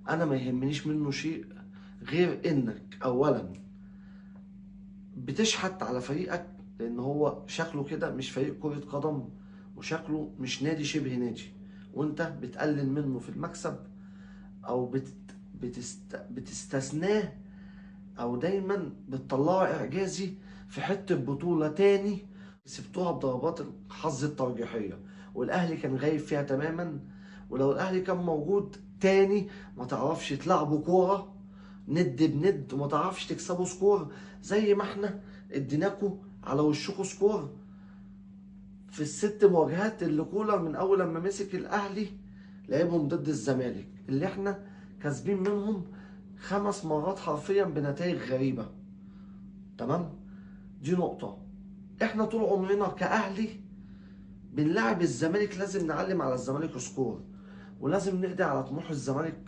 انا ما يهمنيش منه شيء غير انك اولا بتشحت على فريقك، لان هو شكله كده مش فريق كرة قدم وشكله مش نادي، شبه نادي، وانت بتقلل منه في المكسب او بتستثناه او دايما بتطلعه اعجازي في حتة بطولة تاني كسبتوها بضربات الحظ الترجيحية، والاهلي كان غايب فيها تماما. ولو الاهلي كان موجود تاني ما تعرفش تلعبوا كورة ند بند وما تعرفش تكسبوا score زي ما احنا اديناكوا على وشكوا score في الست مواجهات اللي كولر من اول لما مسك الاهلي لعبهم ضد الزمالك، اللي احنا كاسبين منهم 5 مرات حرفيا بنتائج غريبة. تمام؟ دي نقطة. احنا طول عمرنا كأهلي بنلعب الزمالك لازم نعلم على الزمالك score، ولازم نقضي على طموح الزمالك.